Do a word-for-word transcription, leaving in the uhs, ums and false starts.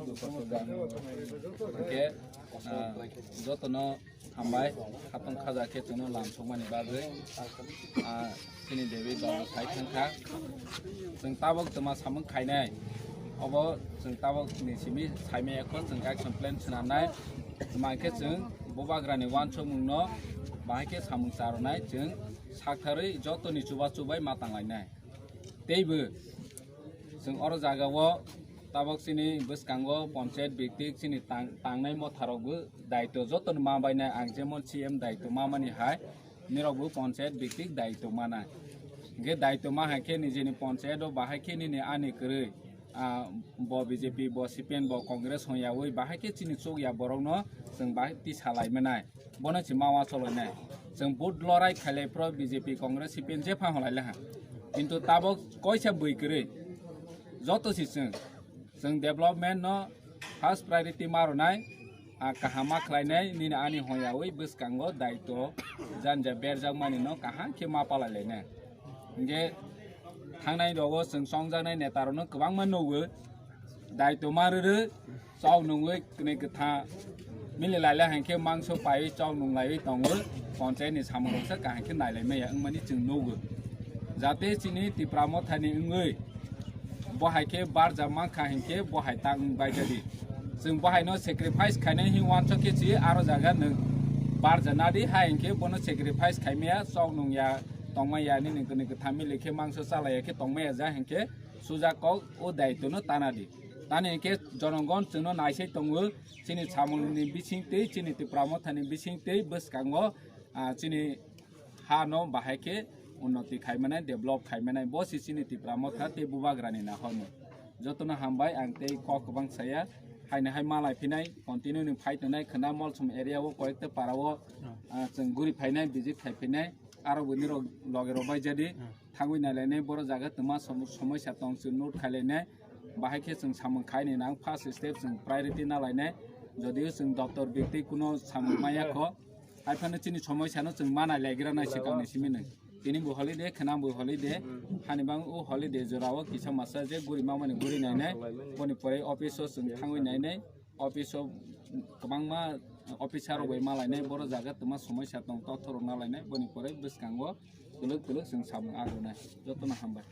Hwnkhe, ah, jotono hambai, khatong khaja khe chwngno lam sokmani bagwi, ah, chini debi dol sai thangkha. Chwng tabok twma samung khainai, obo chwng tabok ni simi saimaya kho, chwng action plan swnamnai. Twma khe chwng bubagrani uansukmungno bahai khe samung charwnai, chwng saktharwi jotoni chubachu bai ma tanglainai. Teibo chwng oro jagao tabok chini bwskango panchayat biktik chini tang-, tangnai motharokbo daitw jotono ma bainai, ang jemon C M daitw ma mani hai, nirokbo panchayat biktik daitw manai. Hwnkhe daitw ma hai khe nijini panchayat o bahai khe nini ani kwrwi, ah, bo B J P, bo C P M, bo Congress hwnyawi bahai khe chini chukya borokno chwng bahai tisa lai manai. Bono se ma uansuk lainai. Chwng vote lorai khailai phro B J P, Congress, C P M jepha hwnlai laha. Kintu tabok koisa bui kwrwi. Joto si chwng. Chwng development no first priority ma rwnai. A kaham ma khlainai nini ani hwnyawi bwskango daitw janja berjak mani no kaham khe ma palai lainai. Hwnkhe thangnai rogo chwng chongjaknai neta rokno kwbangma nugo. Daitw ma rwrwi chok nungwi kwnwi kwtha mili lailai hai khe mangso paiwi chok nunglaiwi tongo, panchayat ni samung rok se kaham khe nailai maya wngmani chwng nugo. Jate chini Tipra Motha ni wngwi bo hai khe barja mankha hinkhe bo hai ta wng baijadi. Chwng bo hai no sacrifice khainai hin uansuk khe si aro jaga nwng barja nadi hai hinkhe bono sacrifice khaimaya chok nungya tongmaya nini kwnwi kwtha mili khe mangso chalaiya khe tongmaya ja hinkhe suja kok o daitw no tana di. Tani hinkhe jonogon chwngno naisai tongo, chini samungni bisingtwi, chini Tipra Mothani bisingtwi bwskango, ah, chini ha no bahai khe unnoti khai manai, develop khai manai, bo si chini Tipra Motha tei bubagrani nahormung. Jotono hambai, ang tei kok kwbang saya, haino hai malai phinai, continue ni phai tongnai, khwna Molsom area o koyekta para o, ah, chwng guri phainai, visit khai phainai, aro bo nirok loge rok bai jadi. Thangwi nailainai, boro jaga twma som-, somoisa tong chwng note khailainai, bahai khe chwng samung khaini nang first step chwng priority nalainai, jodio chwng doctor bikti kuno samung maya kho, haiphano chini somoisano chwng ma nailaigra nai swkangni simi nung. Tini bo holiday, khwnam bo holiday, hani bang o holiday jorao kisa masa je guri mamani guri nainai, boni pore office o chwng thangwi nainai, office o kwbangma officer rok bai malainai, boro jaga twma somoisa tong, tothorok nalainai, boni pore bwskango twlwk twlwk chwng samung arwnai. Jotono hambai.